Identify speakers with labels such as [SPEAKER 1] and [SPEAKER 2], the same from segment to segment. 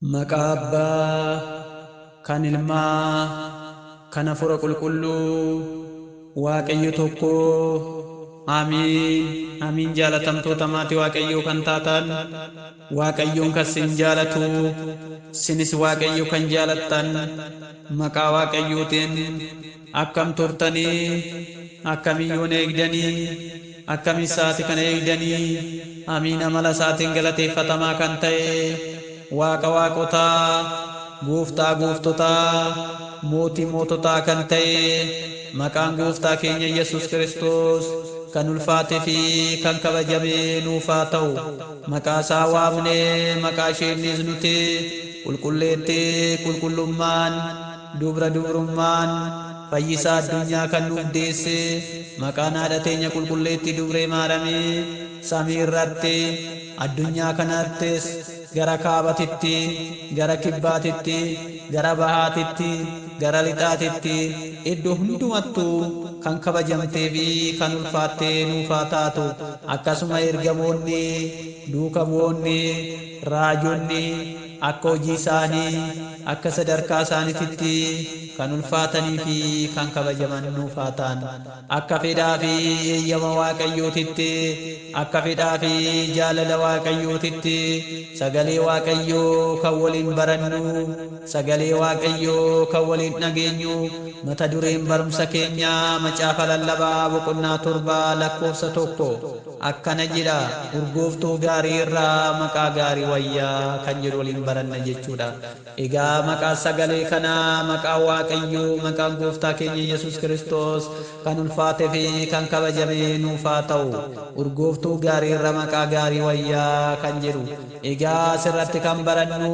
[SPEAKER 1] Maqaa Abbaa kan Ilmaa kan Hafuura Qulqulluu Waaqayyo tokko. Amiin. Amiin. Jaalatamtoota maatii Waaqayyoo kan taatan, Waaqayyoon kan sin jaalatu, sinis Waaqayyo kan jaalattan, maqaa Waaqayyootiin akkam turtanii? Akkamiyyoon eegdanii? Akkamii sa'aati kana eegdanii? Amiin. Amala isaatiin galateeffatamaa kan ta'e, Waaqa waaqotaa, Gooftaa gooftotaa, Mootii moototaa kan ta'e, maqaan Gooftaa keenya Yesus Kiristoos kan ulfaatee fi kan kabajame nuuf haa ta'u. Maqaa isaa waamnee maqaa isheenis nuti qulqulleettee qulqullummaan, dubra dubrummaan, fayyisaa addunyaa kan nuuf deesse, maqaan haadha teenya Qulqulleettii Dubree Maaramii samii irratti, addunyaa kanattis, gara kaabatitti, gara kibbaatitti, gara bahaatitti, gara lixaatitti, iddoo hundumattuu kan kabajamtee fi kan ulfaattee nuuf haa taatu. Akkasuma ergamoonni, duuka bu'oonni, raajonni akka hojii isaanii, akka sadarkaa isaaniititti kan ulfaatanii fi kan kabajaman nuuf haa ta'an. Akka fedhaa fi eeyyama Waaqayyootitti, akka fedhaa fi jaalala Waaqayyootitti, sagalee Waaqayyoo kan waliin barannu, sagalee Waaqayyoo kan waliin dhageenyu, mata dureen barumsa keenyaa Macaafa Lallabaa boqonnaa 7 lakkoofsa 1 akkana jedha: "Urgooftuu gaarii irraa maqaa gaarii wayyaa" kan jedhu waliin baranna jechuudha. Egaa maqaa sagalee kanaa, maqaa Waaqayyoo, maqaan Gooftaa keenya Yesus Kiristoos kan ulfaate fi kan kabajame nuuf haa ta'u. Urgooftuu gaarii irra maqaa gaarii wayyaa kan jedhu. Egaa asirratti kan barannu,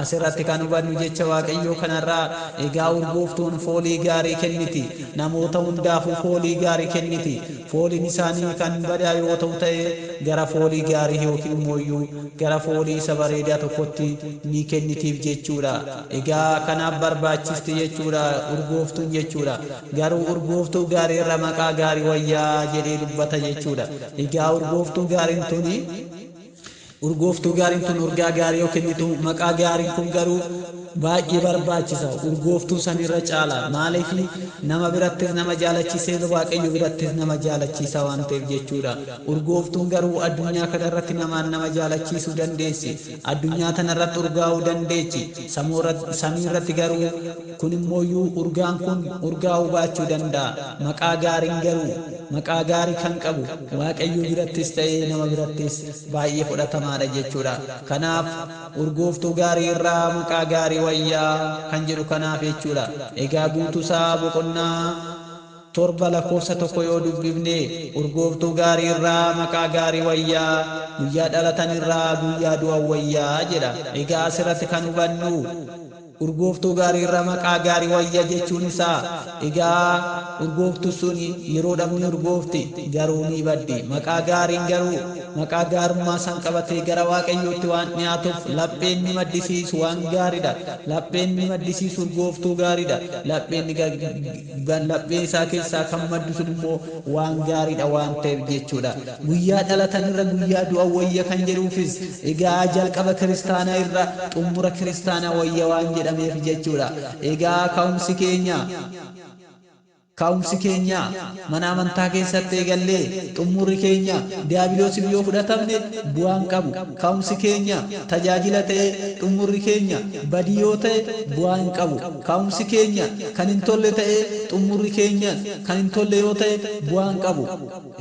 [SPEAKER 1] asirratti kan hubannu jecha Waaqayyoo kanarraa, egaa urgooftuun foolii gaarii kenniti. Namoota hundaafuu foolii gaarii kenniti. Fooliin isaanii kan badaa yoo ta'u ta'e, gara foolii gaarii yookiin immoo gara foolii isa bareedaa tokkotti ni kennitiif jechuudha. Egaa kanaaf barbaachisti jechuudha urgooftuun jechuudha. Garuu urgooftuu gaarii irra maqaa gaarii wayyaa jedhee dubbata jechuudha. Egaa urgooftuu gaariin tun urgaa gaarii yoo kennitu, maqaa gaariin kun garuu baay'ee barbaachisa urgooftuu san irra caala. Maaliif? Nama birattis nama jaalachiisee, Waaqayyo birattis nama jaalachiisa waan ta'eef jechuudha. Urgooftuun garuu addunyaa kana irratti namaan nama jaalachiisuu dandeessi, addunyaa tana irratti urgaa'uu dandeechi. Samii irratti garuu kun immooyyuu urgaan kun urgaa'uu baachuu danda'a. Maqaa gaariin garuu, maqaa gaarii kan qabu, Waaqayyo birattis ta'ee nama birattis baay'ee fudhatamaadha jechuudha. Kanaaf urgooftuu gaarii irraa maqaa gaarii wayyaa kan jedhu kanaaf jechuudha. Egaa guutuusaa boqonnaa 7 lakkoofsa 1 yoo dubbifne, urgooftuu gaarii irraa maqaa gaarii wayyaa, guyyaa dhalatan irraa guyyaa du'an wayyaa jedha. Egaa asirratti kan hubannu, urgooftuu gaarii irraa maqaa gaarii wayyaa jechuun isaa, egaa urgooftuu sun yeroodhaaf ni urgoofti, garuu ni baddi. Maqaa gaariin garuu maqaa gaarummaa san qabatee gara Waaqayyootti waan dhiyaatuuf, lapheen ni maddisiisu waan gaariidha. Lapheen ni maddisiisu urgooftuu gaariidha. Lapheen isaa keessaa kan maddu sun immoo waan gaariidha waan ta'eef jechuudha. Guyyaa dhalatan irra guyyaa du'an wayya kan jedhuufis, egaa jalqaba kiristaanaa irra xumura kiristaanaa wayya waan jedhameef jechuudha. Egaa ka'umsi keenya mana amantaa keessatti eegallee xumurri keenya diiyaabiloosiif yoo fudhatamne bu'aan qabu. Ka'umsi keenya tajaajila ta'e, xumurri keenya badii yoo ta'e bu'aa hin qabu. Ka'umsi keenya kan hin tolle ta'e, xumurri keenya kan hin tolle yoo ta'e bu'aa hin qabu.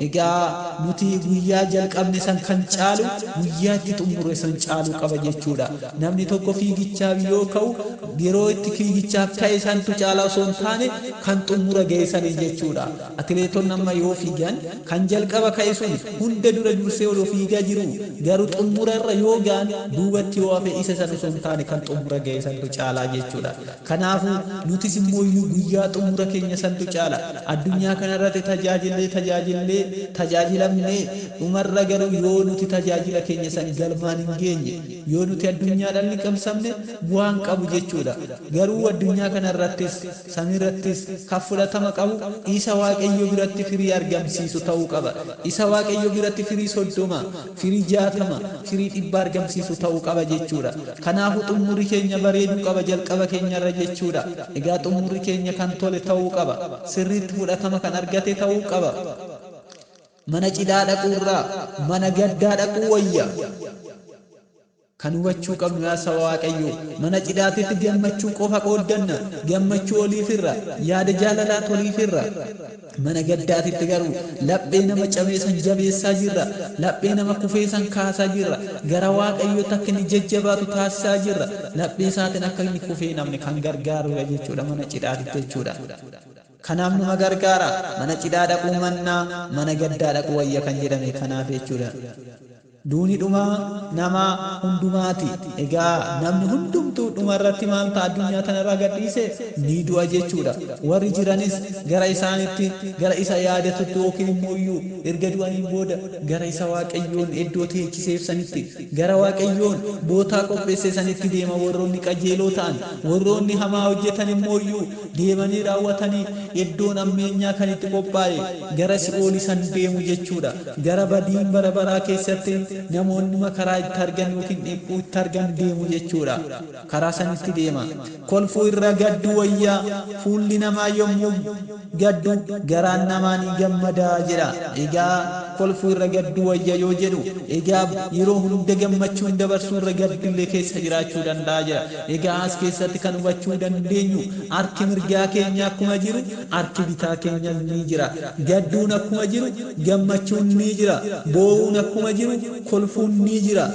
[SPEAKER 1] Egaa nuti guyyaa jalqabne san kan caalu guyyaa itti xumurre san caalu qaba jechuudha. Namni tokko fiigichaaf yoo ka'u, yeroo itti fiigichaaf ka'e santu caala osoo hin taane kan xumura ga'e sanii jechuudha. Atileetonni amma yoo fiigan, kan jalqaba ka'e sun hunda dura dursee odoo fiigaa jiru, garuu xumura irra yoo ga'an duubatti yoo hafe, isa san osoo hin taane kan xumura ga'e santu caalaa jechuudha. Kanaafuu nutis immoo guyyaa xumura keenya santu caala. Addunyaa kanarratti tajaajillee, tajaajillee, tajaajilamnee, dhumarra garuu yoo nuti tajaajila keenya san galmaan hin geenye, yoo nuti addunyaadhaan liqamsamne, bu'aan qabu jechuudha. Garuu addunyaa kanarrattis samiirrattis kan fudhatama qabu isa Waaqayyo biratti firii argamsiisu ta'uu qaba. Isa Waaqayyo biratti firii 30, firii 60, firii 100 argamsiisu ta'uu qaba jechuudha. Kanaafuu xumurri keenya bareeduu qaba jalqaba keenyarra jechuudha. Egaa xumurri keenya kan tole ta'uu qaba. Sirriitti fudhatama kan argate ta'uu qaba. Mana cidhaa dhaquurraa mana gaddaa dhaquu wayya. Kan hubachuu qabnu yaa saba Waaqayyoo, mana cidhaatitti gammachuu qofa qooddanna, gammachuu oliifirra, yaada jaalalaa toliifirra. Mana gaddaatitti garuu laphee nama cabee san jabeessaa jirra, laphee nama kufee san kaasaa jirra, gara Waaqayyootti akka inni jajjabaatu taasisaa jirra, laphee isaatiin akka inni kufee namni kan gargaarudha jechuudha mana cidhaatitti jechuudha. Kanaaf numa gargaara, mana cidhaa dhaquu mannaa mana gaddaa dhaquu wayya kan jedhame kanaaf jechuudha. Duuni dhuma nama hundumaati. Egaa namni hundumtuu dhuma irratti maal ta'a addunyaa tanarraa gadhiise ni du'a jechuudha. Warri jiranis gara isaanitti gara isa yaadatutti yookiin immoo iyyuu erga du'aniin booda gara isa Waaqayyoon iddoo teechiseef sanitti gara Waaqayyoon bootaa qopheesse sanitti deema warroonni qajeeloo ta'an. Warroonni hamaa hojjetan immoo iyyuu deemanii raawwatanii iddoon ammeenyaa kan itti qophaa'e gara si'oolii san deemu jechuudha. Gara badiin bara baraa keessatti namoonni makaraa itti argan yookiin dhiphuu itti argan deemu jechuudha. Karaa sanitti deema. Kolfuu irra gadduu wayyaa, fuulli namaa yommuu gaddu garaan namaa ni gammada jedha. Egaa kolfuu irra gadduu wayya yoo jedhu, egaa yeroo hunda gammachuun dabarsuu irra gaddillee keessa jiraachuu danda'a jedha. Egaa as keessatti kan hubachuu dandeenyu harki mirgaa keenya akkuma jiru harki bitaa keenya ni jira. Gadduun akkuma jiru gammachuun ni jira. Boo'uun akkuma jiru kolfuun ni jira.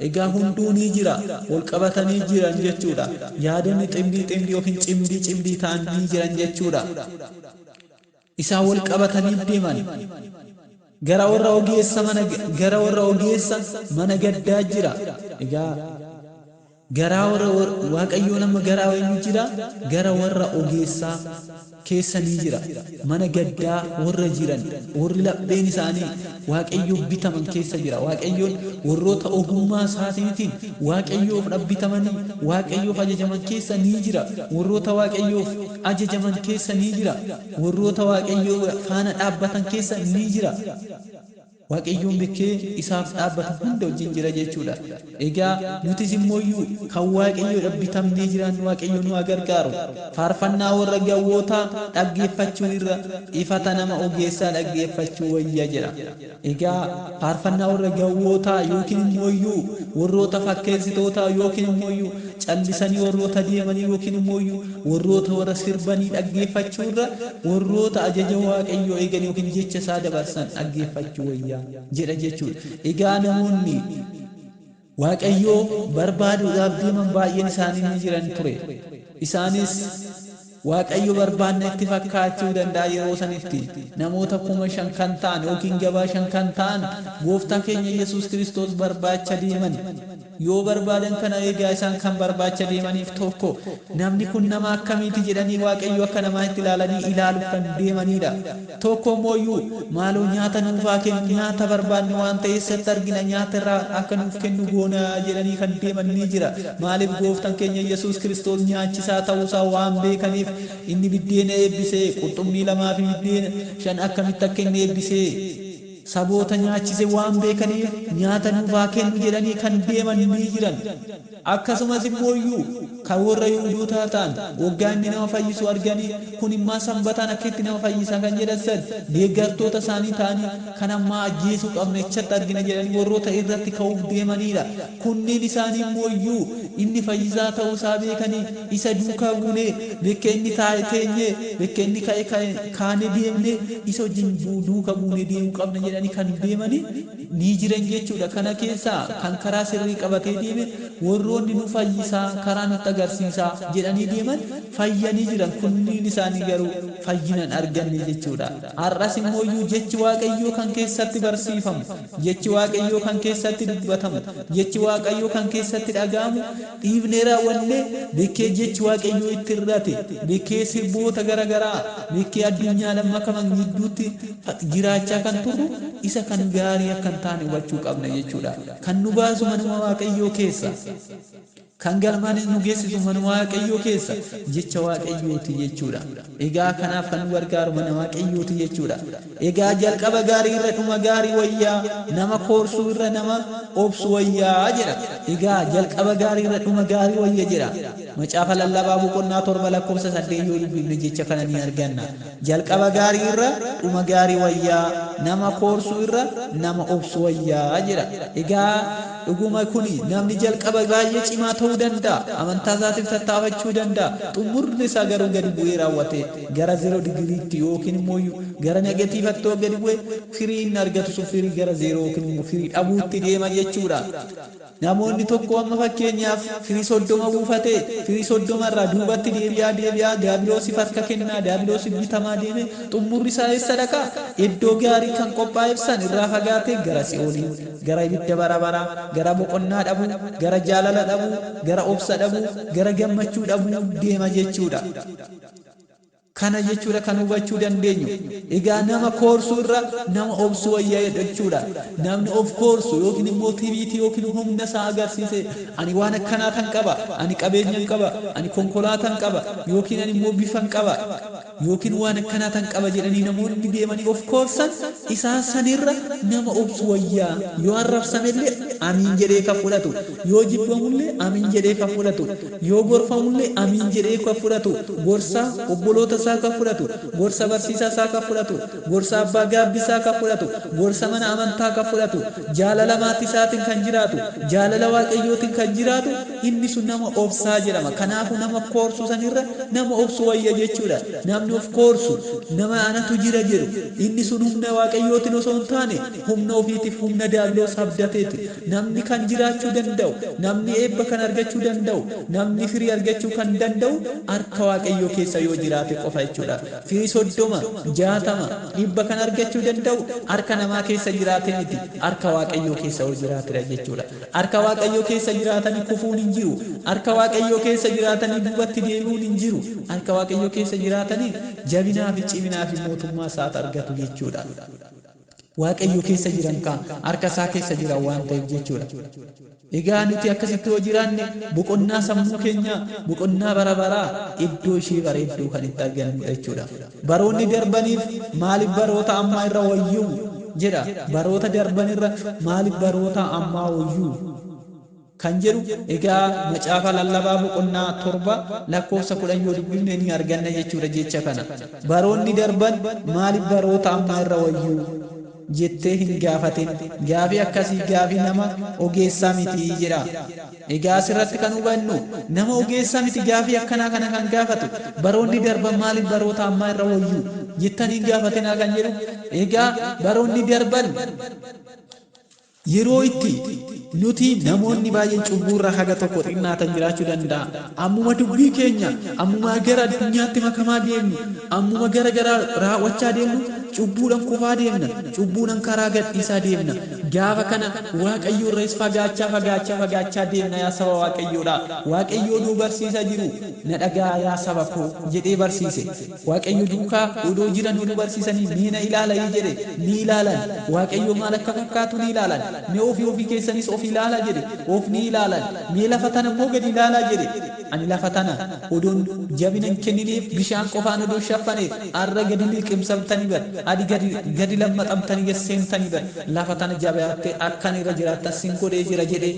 [SPEAKER 1] Egaa hunduu ni jira, wal qabatanii jiran jechuudha. Yaadonni ximdii ximdii yookiin cimdii cimdii ta'an ni jiran jechuudha. Isaan wal qabatanii deeman. Gara warra ogeessa mana gara warra ogeessa mana gaddaa jira. Egaa garaa warra Waaqayyoo nama garaa eenyu jira? Gara warra ogeessaa keessa ni jira. Mana gaddaa warra jiran, warri lapheen isaanii Waaqayyoof bitaman keessa jira. Waaqayyoon warroota ogummaa isaatiitiin Waaqayyoof bitamanii Waaqayyoof ajajaman keessa ni jira. Warroota Waaqayyoof ajajaman keessa ni jira. Warroota Waaqayyoo faana dhaabbatan keessa ni jira. Waaqayyoon bekkee isaaf dhaabbatan hunda wajjin jira jechuudha. Egaa nutis immoo iyyuu kan Waaqayyoodha bitamnee jiraannu Waaqayyo nu haa gargaaru. Faarfannaa warra gawwootaa dhaggeeffachuu irra ifata nama ogeessaa dhaggeeffachuu wayya jedha. Egaa faarfannaa warra gawwootaa yookiin immoo iyyuu warroota fakkeessitootaa yookiin immoo iyyuu callisanii warroota deemanii yookiin immoo iyyuu warroota warra sirbanii dhaggeeffachuu irra warroota ajaja Waaqayyoo eegan yookiin jecha isaa dabarsan dhaggeeffachuu wayya jedha jechuudha. Egaa namoonni Waaqayyoo barbaaduudhaaf deeman baay'een isaanii ni jiran ture. Isaanis Waaqayyo barbaanna itti fakkaachuu danda'a yeroo sanitti namoota 5,000 kan ta'an yookiin gabaa 5 kan ta'an gooftaa keenya Yesuus Kiristoos barbaacha deeman. Yoo barbaadan kana egaa isaan kan barbaacha deemaniif tokko namni kun nama akkamiiti jedhanii Waaqayyo akka namaa itti ilaalanii ilaaluuf kan deemanidha. Tokko immoo iyyuu maaloo nyaata nuufaa kennu, nyaata barbaanne waan ta'e eessatti argina, nyaata irraa akka nuuf kennu goona jedhanii kan deeman ni jira. Maaliif gooftaan keenya Yesuus Kiristoos nyaachisaa ta'uusaa waan beekaniif inni biddeena eebbisee qurxummii 2 fi biddeena 5 akkamitti akka inni eebbisee saboota nyaachise waan beekaniif nyaata nuufaa kennu jedhanii kan deeman ni jiran. Akkasumas immoo iyyuu kan warra Yihuudootaa ta'an waggaa inni nama fayyisu arganii kun immoo sanbataan akka itti nama fayyisaa kan jedhan san deeggartoota isaanii ta'anii kan ammaa ajjeesuu qabna echatti argina jedhanii warroota irratti ka'uuf deemanidha. Kunneen isaanii immoo iyyuu inni fayyisaa ta'uu isaa beekanii isa duukaa buunee bakka inni taa'e teenyee bakka inni ka'e kaanee deemnee isa wajjin duukaa buunee deemuu qabna jedhanii kan deemanii ni jiran jechuudha. Kana keessaa kan karaa sirrii qabatee deeme warroonni nu fayyisaa karaa nutti agarsiisaa jedhanii deeman fayyanii jiran. Kunniin isaanii garuu fayyinan arganne jechuudha. Har'as immoo iyyuu jechi Waaqayyoo kan keessatti barsiifamu, jechi Waaqayyoo kan keessatti dubbatamu, jechi Waaqayyoo kan keessatti dhaga'amu dhiifnee raawwannee bekkee jechi Waaqayyoo itti irrate, bekkee sirboota garaagaraa, bekkee addunyaa lamma gidduutti jiraachaa kan turru isa kan gaarii akka hin taane hubachuu qabna jechuudha. Kan nu baasu manuma Waaqayyoo keessa. Kan galmaan nu geessisu mana Waaqayyoo keessa jecha Waaqayyooti jechuudha. Egaa kanaaf kan nu gargaaru mana Waaqayyooti jechuudha. Egaa jalqaba gaarii irra dhuma gaarii wayyaa, nama koorsuu irra nama obsu wayyaa jedha. Egaa jalqaba gaarii irra dhuma gaarii wayya jedha. Macaafa Lallabaa boqonnaa 7 lakkoofsa 8 yoo dubbifne jecha kana ni arganna. Jalqaba gaarii irra dhuma gaarii wayyaa, nama koorsuu irra nama obsu wayyaa jedha. Egaa dhuguma kuni namni jalqaba baay'ee cimaa ta'uu danda'a, amantaa isaatiif tattaafachuu danda'a, xumurri isaa garuu gadi bu'ee raawwate gara 0 digiriitti yookiin immoo gara negatiivatti yoo gadi bu'e firii inni argatu sun firii gara 0 yookiin immoo firii dhabuutti deema jechuudha. Namoonni tokko amma fakkeenyaaf firii 30 buufate, firii 30 irraa duubatti deebi'aa deebi'aa diyaabiloosiif harka kennaa, diyaabiloosiif bitamaa deeme xumurri isaa eessa dhaqa? Iddoo gaarii kan qophaa'eef san irraa fagaatee gara si'oolii, gara ibidda bara baraa, gara boqonnaa dhabuu, gara jaalala dhabuu, gara obsa dhabuu, gara gammachuu dhabuu deema jechuudha. Kana jechuudha kan hubachuu dandeenyu. Egaa nama koorsuu irra nama obsu wayya jechuudha. Namni of koorsu yookiin immoo tiriitii yookiin humna isaa agarsiise, ani waan akkanaa tan qaba, ani qabeenyan qaba, ani konkolaataan qaba, yookiin ani immoo bifan qaba, yookiin waan akkanaa tan qaba jedhanii namoonni deemanii of koorsan, isaan sanirra nama obsu wayyaa. Yoo arrabsamellee amiin jedhee kan fudhatu, yoo jibbamullee amiin jedhee kan fudhatu, yoo gorfamullee amiin jedhee kan fudhatu, gorsa obboloota isaa kan fudhatu, gorsa barsiisaa isaa kan fudhatu, gorsa abbaa gaabbisaa kan fudhatu, gorsa mana amantaa kan fudhatu, jaalala maatii isaatiin kan jiraatu, jaalala Waaqayyootiin kan jiraatu, inni sun nama obsaa jedhama. Kanaafuu nama koorsu sanirra nama obsu wayya jechuudha. Namni of koorsu, nama anatu jira jedhu, inni sun humna Waaqayyootiin osoo hin taane humna ofiitiif humna diyaabiloos abdateeti. Namni kan jiraachuu danda'u, namni eebba kan argachuu danda'u, namni firii argachuu kan danda'u harka Waaqayyoo keessa yoo jiraate qofa jechuudha. Firii 30, 60, 100 kan argachuu danda'u harka namaa keessa jiraate miti, harka Waaqayyoo keessa yoo jiraatedha jechuudha. Harka Waaqayyoo keessa jiraatanii kufuun hin jiru. Harka Waaqayyoo keessa jiraatanii duubatti deebi'uun hin jiru. Harka Waaqayyoo keessa jiraatanii jabinaa fi ciminaa fi mootummaa isaatu argatu jechuudha. Waaqayyo keessa jiran kaa harka isaa keessa jiran waan ta'eef jechuudha. Egaa nuti akkasitti yoo jiraanne boqonnaa sammuu keenyaa, boqonnaa bara baraa iddoo ishee bareedduu kan itti argannudha jechuudha. Baroonni darbaniif maaliif baroota ammaa irra wayyuu jedha. Baroota darbanirra maaliif baroota ammaa wayyuu kan jedhu egaa macaafa Lallabaa boqonnaa 7 lakkoofsa 10 yoo dubbifne ni arganna jechuudha jecha kana. Baroonni darban maaliif baroota ammaa irra wayyuu jettee hin gaafatin. Gaafii akkasii gaafii nama ogeessaa miti jedha. Egaa asirratti kan hubannu nama ogeessaa miti gaafii akkanaa kana kan gaafatu. Baroonni darban maaliif baroota ammaa irra wayyuu jettanii hin gaafatinaa kan jedhu. Egaa baroonni darban yeroo itti nuti namoonni baay'een cubbuu irraa haga tokko xinnaatan jiraachuu danda'a. Ammuma dubbii keenya, ammuma gara addunyaatti makamaa deemnu, ammuma gara gara raawwachaa deemnu cubbuudhaan kufaa deemna, cubbuudhaan karaa gadhiisaa deemna. Gaafa kana Waaqayyo irraas fagaachaa fagaachaa fagaachaa deemna yaa saba Waaqayyoodha. Waaqayyoo oduu barsiisaa jiru na dhagaa yaa saba koo jedhee barsiise. Waaqayyo duukaa odoo jiran oduu barsiisanii mee na ilaalaa jedhe, ni ilaalan. Waaqayyo maal akka fakkaatu ni ilaalan. Mee ofii ofii keessanis of ilaalaa jedhe, of ni ilaalan. Mee lafa tana immoo gadi ilaalaa jedhe. Ani lafa tana odoon jabina hin kenniniif bishaan qofaan odoo shaffaneef har'a gadi liqimsamtanii bar, adi gadi lammaxamtanii gad seentanii bar, lafa tana jabaattee akkan irra jiraattan sin godhee jira jedhee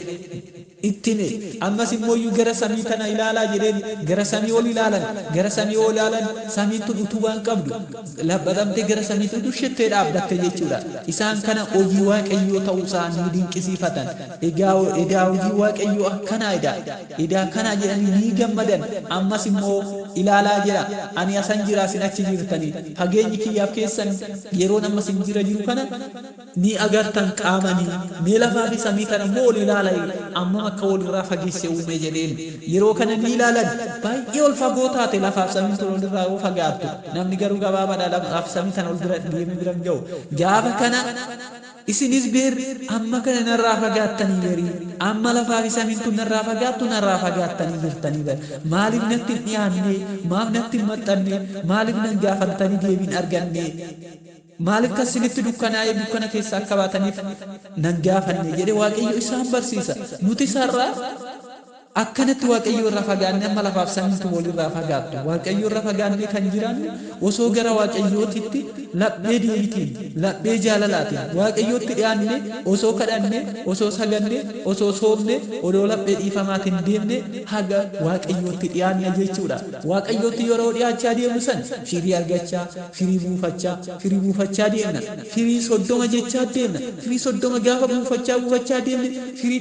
[SPEAKER 1] ittime. Ammas immoo iyyuu gara samii tana ilaalaa jedheen, gara samii ol ilaalan, gara samii ol ilaalan, samiin tun utubaa hin qabdu, labbatamtee gara samiitti udushettee dhaabbatte jechuudha. Isaan kana hojii Waaqayyoo ta'uu isaa ni dinqisiifatan. Egaa edaa hojii Waaqayyoo akkanaa edaa, edaa kanaa jedhanii ni gammadan. Ammas immoo ilaalaa jedha, ani asan jira isin achi jirtanii, fageenyi kiyyaaf keessan yeroon amma isin jira jiru kana ni agartan qaamanii, mee lafaa fi samii kana immoo ol ilaalaa ammam akka walirraa fageesse uume jedheen. Yeroo kana ni ilaalan, baay'ee ol fagoo taate lafaaf samiin tun walirraa yoo fagaattu, namni garuu gabaabaadha lafaaf samii tana ol bira deemee bira hin ga'u. Gaafa kana isinis beer amma kana narraa fagaattanii berii, amma lafaa fi samiin tun narraa fagaattu narraa fagaattanii jirtanii bar, maaliif natti hin dhiyaanne, maaf natti hin maxxanne, maaliif nan gaafattanii deebiin arganne, maaliif kan isinitti dukkanaa'ee dukkana keessa akka baataniif nan gaafanne jedhe Waaqayyo isaan barsiisa. Nuti isarraa Akkanatti Waaqayyo irraa fagaannee amma lafaaf samiitu walirraa fagaattu. Waaqayyo irraa fagaannee kan jiraannu osoo gara Waaqayyootitti laphee deebitiin, laphee jaalalaatiin Waaqayyootti dhiyaannee, osoo kadhannee, osoo sagannee, osoo soomnee, odoo laphee dhiifamaatiin deemnee haga Waaqayyootti dhiyaanna jechuudha. Waaqayyootti yeroo dhiyaachaa deemnu san firii argachaa, firii buufachaa, firii buufachaa deemna. Firii 30 jechaa deemna. Firii 30 gaafa buufachaa buufachaa deemne firii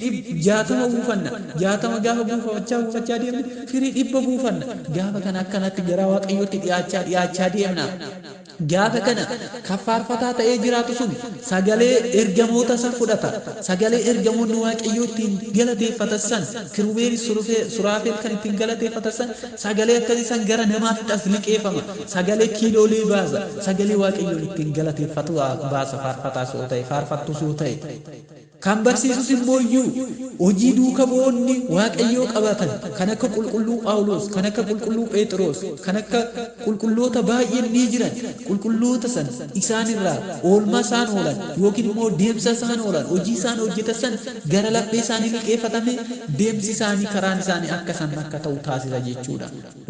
[SPEAKER 1] 60 buufanna. 60 gaafa buufachaa buufachaa deemne firii 100 buufanna. Gaafa kana akkanatti gara Waaqayyootti dhiyaachaa dhiyaachaa deemna. Gaafa kana kan faarfataa ta'ee jiraatu sun sagalee ergamoota san fudhata. Sagalee ergamoonni Waaqayyoo ittiin galateeffatan san, kirubeeli suraafel kan ittiin galateeffatan san, sagalee akkasii san gara namaatti as liqeeffama. Sagalee kiiloolee baasa. Sagalee Waaqayyoon ittiin galateeffatu baasa faarfataa soo ta'e, faarfattu soo ta'e. Kan barsiisus immoo iyyuu hojii duuka bu'oonni Waaqayyoo qabatan kan akka qulqulluu Phaawulos, kan akka qulqulluu Phexros, kan akka qulqulloota baay'een ni jiran. Qulqulloota san isaan irraa oolmaa isaan oolan yookiin immoo deemsa isaan oolan, hojii isaan hojjetan san gara laphee isaanii liqeeffatame deemsi isaanii karaan isaanii akka san akka ta'u taasisa jechuudha.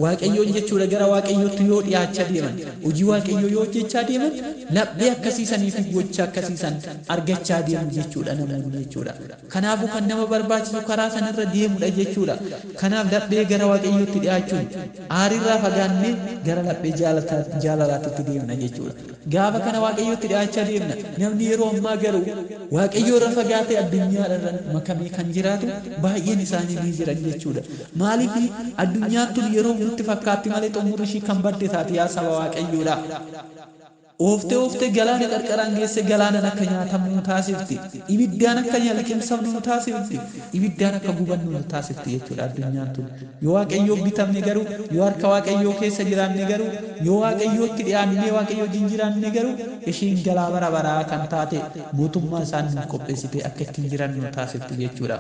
[SPEAKER 1] Waaqayyoon jechuudha gara Waaqayyootti yoo dhiyaachaa deeman, hojii Waaqayyoo yoo hojjechaa deeman laphee akkasiisanii fi gocha akkasiisan argachaa deemu jechuudha namoonni jechuudha. Kanaafuu kan nama barbaachisu karaa sanarra deemudha jechuudha. Kanaaf laphee gara Waaqayyootti dhiyaachuun aarirraa fagaannee gara laphee jaalalaatti deemna jechuudha. Gaafa kana Waaqayyootti dhiyaachaa deemna. Namni yeroo ammaa garuu Waaqayyoo irra fagaatee addunyaadhaan makamee kan jiraatu baay'een isaanii ni jiran jechuudha. Maaliif addunyaan tun yeroo nutti fakkaatti malee xumurri ishii kan badde taati yaa saba Waaqayyoodha. Ooftee ooftee galaana qarqaraan geesse galaanaan akka nyaatamu nu taasifti. Ibiddaan akka liqimsamnu nu taasifti. Ibiddaan akka gubannu nu taasifti jechuudha addunyaan tun. Yoo Waaqayyoof bitamne garuu, yoo harka Waaqayyoo keessa jiraanne garuu, yoo Waaqayyootti dhiyaannee Waaqayyoo wajjin jiraanne garuu ishiin galaa bara baraa kan taate mootummaa isaan nuuf qopheessite akka ittiin jiraannu nu taasifti jechuudha.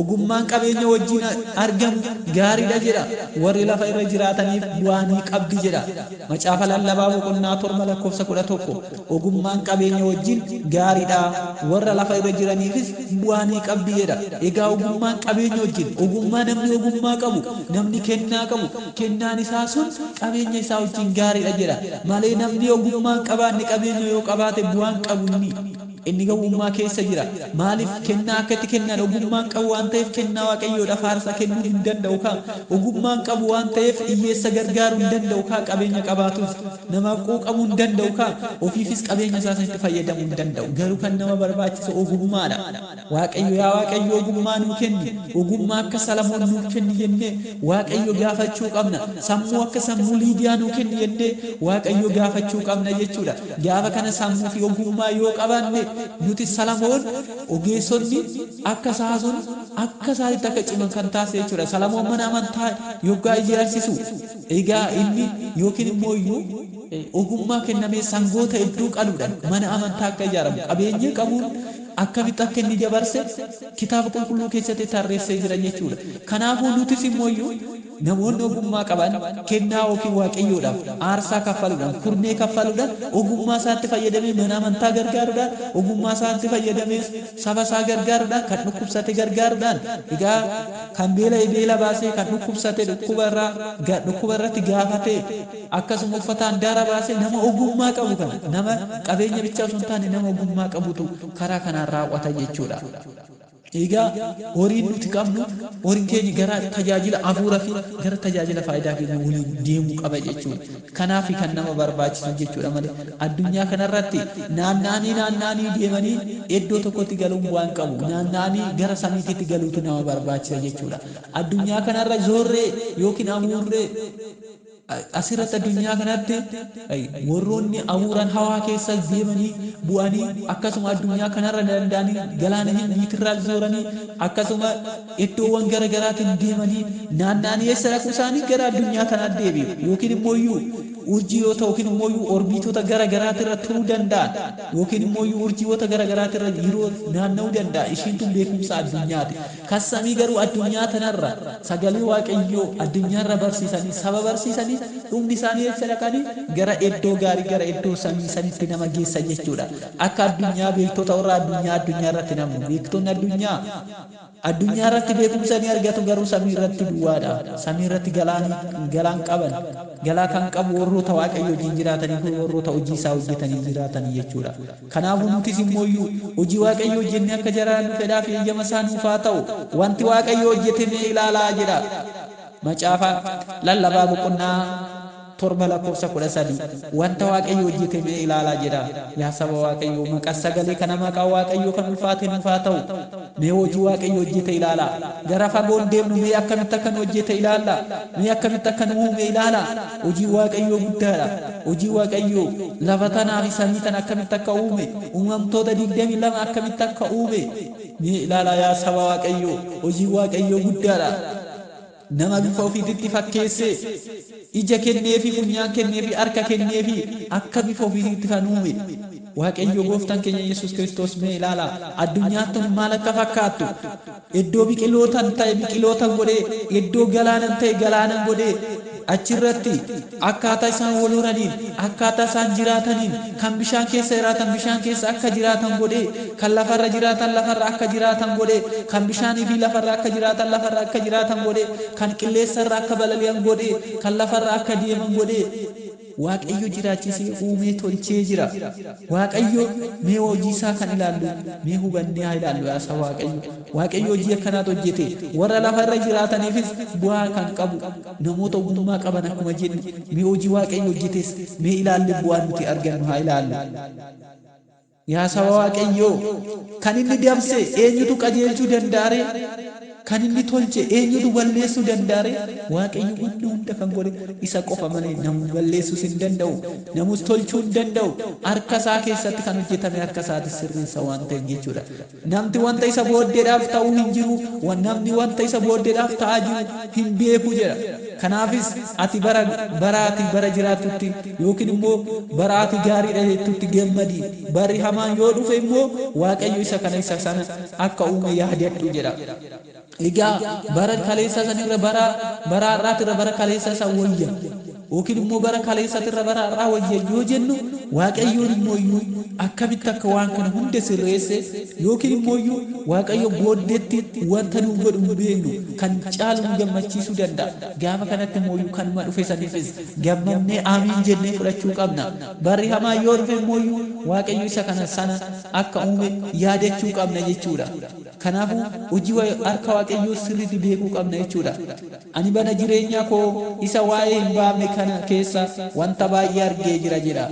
[SPEAKER 1] Ogummaan qabeenya wajjin argamu gaariidha jedha. Warri lafa irra jiraataniif bu'aa ni qabdi jedha. Macaafa Lallabaa boqonnaa 7 lakkoofsa 11. Ogummaan qabeenya wajjin gaariidha. Warra lafa irra jiraniifis bu'aa ni qabdi jedha. Egaa ogummaan qabeenya wajjin, ogummaa namni ogummaa qabu, namni kennaa qabu, kennaan isaa sun qabeenya isaa wajjin gaariidha jedha. Malee namni ogummaa hin qabaanne qabeenya yoo qabaate bu'aan qabu inni. Inni gowwummaa keessa jira. Maaliif kennaa akka itti kennan ogummaan qabu waan ta'eef kennaa Waaqayyoodhaaf aarsaa kennuu hin danda'u kaa. Ogummaan qabu waan ta'eef hiyyeessa gargaaruu hin danda'u kaa qabeenya qabaatus. Namaaf quuqamuu hin danda'u kaa. Ofiifis qabeenya isaa sanitti fayyadamuu hin danda'u. Garuu kan nama barbaachisu ogummaadha. Waaqayyo yaa Waaqayyo ogummaa nuu kenni. Ogummaa akka Salamoon nuuf kenni jennee Waaqayyo gaafachuu qabna. Sammuu akka sammuu Liidiyaa nuu kenni jennee Waaqayyo gaafachuu qabna jechuudha. Gaafa kana sammuu fi ogummaa yoo qabaanne nuti Salamoon ogeessonni akka isaa sun akka isaanitti akka ciman kan taasise jechuudha. Salamoon mana amantaa yoggaa ijaarsisu egaa inni yookiin immoo iyyuu ogummaa kennamee sangoota hedduu qaluudhaan mana amantaa akka ijaaramu qabeenya qabuun akkamitti akka inni dabarse kitaaba qulqulluu keessatti tarreessee jira jechuudha. Kanaafuu nutis immoo iyyuu namoonni ogummaa qaban kennaa yookiin Waaqayyoodhaaf aarsaa kaffaluudhaan, kurnee kaffaluudhaan, ogummaa isaatti fayyadamee mana amantaa gargaaruudhaan, ogummaa isaatti fayyadamee saba isaa gargaaruudhaan, kan dhukkubsate gargaaruudhaan, egaa kan beela'e beela baasee, kan dhukkubsate dhukkuba irratti gaafatee, akkasuma uffataan daara baasee nama ogummaa qabu kana, nama qabeenya bichaa osoo hin taane nama ogummaa qabutu karaa kanaan raawwata jechuudha. Egaa horiin nuti qabnu, horiin keenya gara tajaajila hafuura fi gara tajaajila faayidaa keenya waliin deemuu qaba jechuudha. Kanaaf kan nama barbaachisu jechuudha malee addunyaa kanarratti naanna'anii naanna'anii deemanii iddoo tokkotti galuun bu'aa hin qabu. Naanna'anii gara samiitti galuutu nama barbaachisa jechuudha. Addunyaa kanarra zoorree yookiin amuurree asirratti addunyaa kanatti warroonni abuuran hawaa keessa deemanii bu'anii, akkasuma addunyaa kanarra danda'anii galaana Hindiitirraa zooranii, akkasuma iddoowwan gara garaatiin deemanii naanna'anii eessa dhaquu isaanii gara addunyaa kanaatti deebi'u yookiin immoo iyyuu urjiiwota yookiin immoo iyyuu orbiitota gara garaatirra turuu danda'an yookiin immoo iyyuu urjiiwota gara garaatirra yeroo naanna'uu danda'a. Ishiin tun beekumsa addunyaati. Kan samii garuu addunyaa tanarra sagalee Waaqayyoo addunyaarra barsiisanii saba barsiisanii sanis dhumni isaanii eessa dhaqanii gara iddoo gaarii gara iddoo samii sanitti nama geessa jechuudha. Akka addunyaa beektota warra addunyaa addunyaa irratti namnu beektonni addunyaa addunyaa irratti beekumsa ni argatu garuu samii irratti duwwaadha. Samii irratti galaan qaban galaa kan qabu warroota Waaqayyo wajjin jiraatanii fi warroota hojii isaa hojjetanii jiraatanii jechuudha. Kanaafuu nutis immoo hojii Waaqayyo hojjennee akka jiraannu fedhaa fi eeyyama isaa nuuf haa ta'u. Wanti Waaqayyo hojjete mee ilaalaa jedha. Macaafa lallabaa boqonnaa 7 lakkoofsa 13 wanta Waaqayyo hojjete mee ilaalaa jedha. Yaa saba Waaqayyoo maqaa sagalee kana maqaa Waaqayyoo kan ulfaate nuuf haa ta'u. Mee hojii Waaqayyo hojjete ilaalaa. Gara fagoon deemnu mee akkamitti akka nu hojjete ilaalla. Mee akkamitti akka nu uume ilaala. Hojii Waaqayyoo guddaadha. Hojii Waaqayyoo lafa tanaa fi samii tana akkamitti akka uume uumamtoota 22 akkamitti akka uume mee ilaalaa yaa saba Waaqayyoo. Hojii Waaqayyoo guddaadha. Nama bifa ofiititti fakkeesse ija kenneefi funyaan kenneefi harka kenneefi akka bifa ofiititti kan uume Waaqayyo gooftaan keenya Yesuus Kiristoos mee ilaala. Addunyaan tun maal akka fakkaattu iddoo biqilootan ta'e biqilootan godhee iddoo galaanan ta'e galaanan godhee achirratti akkaataa isaan wal horaniin akkaataa isaan jiraataniin kan bishaan keessa jiraatan bishaan keessa akka jiraatan godhee kan lafarra jiraatan lafarra akka jiraatan godhee kan bishaanii fi lafarra akka jiraatan lafarra akka jiraatan godhee kan qilleensarra akka balali'an godhee kan lafarra akka deeman godhee Waaqayyo jiraachisee uumee tolchee jira. Waaqayyo mee hojii isaa kan ilaallu mee hubannee haa ilaallu yaa saba Waaqayyo. Waaqayyo hojii akkanaatu hojjete warra lafarra jiraataniifis bu'aa kan qabu namoota ogummaa qaban akkuma jennu mee hojii Waaqayyo hojjetes mee ilaalle bu'aa nuti argannu haa ilaallu. Yaa saba Waaqayyoo kan inni dabse eenyutu qajeelchuu danda'are? Kan inni tolche eenyutu balleessuu danda'are? Waaqayyo wanta hunda kan godhe isa qofa malee namu balleessuus hin danda'u. Namus tolchuu hin danda'u. Harka isaa keessatti kan hojjetame harka isaati sirreessa waan ta'eef jechuudha. Namni wanta isa booddeedhaaf ta'uu hin jiru, namni wanta isa booddeedhaaf ta'aa jiru hin beeku jedha. Kanaafis ati bara ati bara jiraattutti yookiin immoo bara ati gaariidha jettutti gammadi. Barri hamaan yoo dhufe immoo Waaqayyo isa kana isa sana akka uume yaadadhu jedha. Egaa bara kaleessa sanirra bara bara har'aatirra bara kaleessa isa wayya yookiin immoo bara kaleessatirra bara har'aa wayya yoo jennu Waaqayyoon immoo iyyuu akkamitti akka waan kana hunda sirreesse yookiin immoo iyyuu Waaqayyo booddeetti wanta nu godhu hin beeknu kan caalu nu gammachiisuu danda'a. Gaafa kanatti immoo iyyuu kanuma dhufe saniifis gammannee amiin jennee fudhachuu qabna. Barri hamaa yoo dhufe immoo iyyuu Waaqayyo isa kana sana akka uume yaadachuu qabna jechuudha. Kanaafuu hojii harka Waaqayyoo sirriitti beekuu qabna jechuudha. Ani bara jireenya koo isa waa'ee hin baafne kana keessa wanta baay'ee argee jira jedha.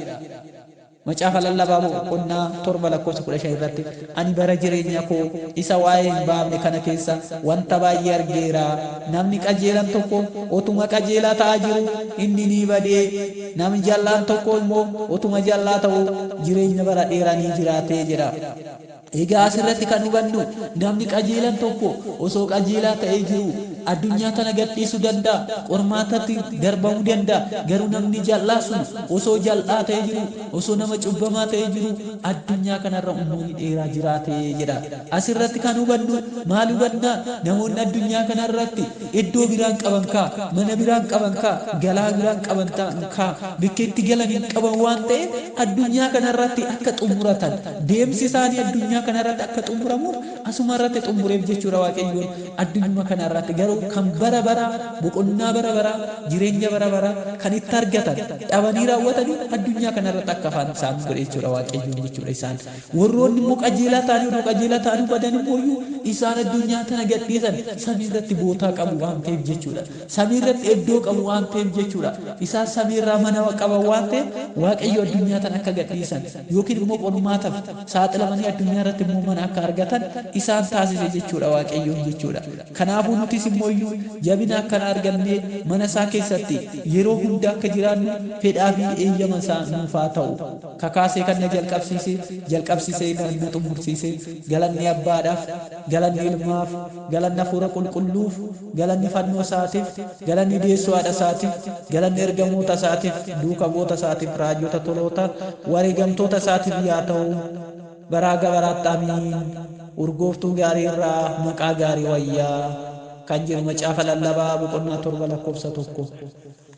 [SPEAKER 1] Macaafa lallabaa boqonnaa 7 lakkoofsa 15 irratti ani bara jireenya koo isa waa'ee hin baafne kana keessa wanta baay'ee argeera. Namni qajeelan tokko otuma qajeelaa ta'aa jiru inni ni badee namni jallaan tokko immoo otuma jallaa ta'u jireenya bara dheeraa ni jiraatee jedha. Egaa asirratti kan hubannu namni qajeelan tokko osoo qajeelaa ta'ee jiru addunyaa tana gadhiisuu danda'a, qormaatatti darbamuu danda'a. Garuu namni jal'aa sun osoo jal'aa ta'ee jiru, osoo nama cubbamaa ta'ee jiru addunyaa kanarra umurii dheeraa jiraate jedha. Asirratti kan hubannu maal hubanna? Namoonni addunyaa kanarratti iddoo biraan qaban kaa, mana biraan qaban kaa, galaa biraan qaban kaa, bakka itti galan hin qaban waan ta'eef addunyaa kanarratti akka xumuratan deemsi isaanii addunyaa kanarratti akka xumuramuuf asuma irratti xumureef jechuudha Waaqayyoon addunyuma kanarratti garuu kan bara bara boqonnaa bara bara jireenya bara bara kan itti argatan dhabanii raawwatanii addunyaa kanarratti akka afaan isaan godhe jechuudha Waaqayyoon jechuudha isaan. Warroonni immoo qajeelaa ta'anii odoo qajeelaa ta'anii badan immoo iyyuu isaan addunyaa tana gadhiisan samii irratti bootaa qabu waan ta'eef jechuudha. Samii irratti iddoo qabu waan ta'eef jechuudha. Isaan samii irraa mana qaban waan ta'eef Waaqayyo addunyaa tana akka gadhiisan yookiin immoo qormaataaf saaxilamanii addunyaa irratti immoo mana akka argatan isaan taasise jechuudha Waaqayyoon jechuudha. Kanaafuu nutis immoo iyyuu jabina akkana argannee mana isaa keessatti yeroo hunda akka jiraannu fedhaa fi eeyyama isaa nuuf haa ta'u. Kakaasee kan na jalqabsiisee na xumursiise galanni abbaadhaaf, galanni ilmaaf, galanni hafuura qulqulluuf, galanni fannoo isaatiif, galanni deessoo haadha isaatiif, galanni ergamoota isaatiif, duuka bu'oota isaatiif, raajota toloota, wareegamtoota isaatiif yaa ta'u. Baraa gabaraatti amiin. Urgooftuu gaarii irraa maqaa gaarii wayyaa kan jiru macaafa lallabaa boqonnaa 7 lakkoofsa 1.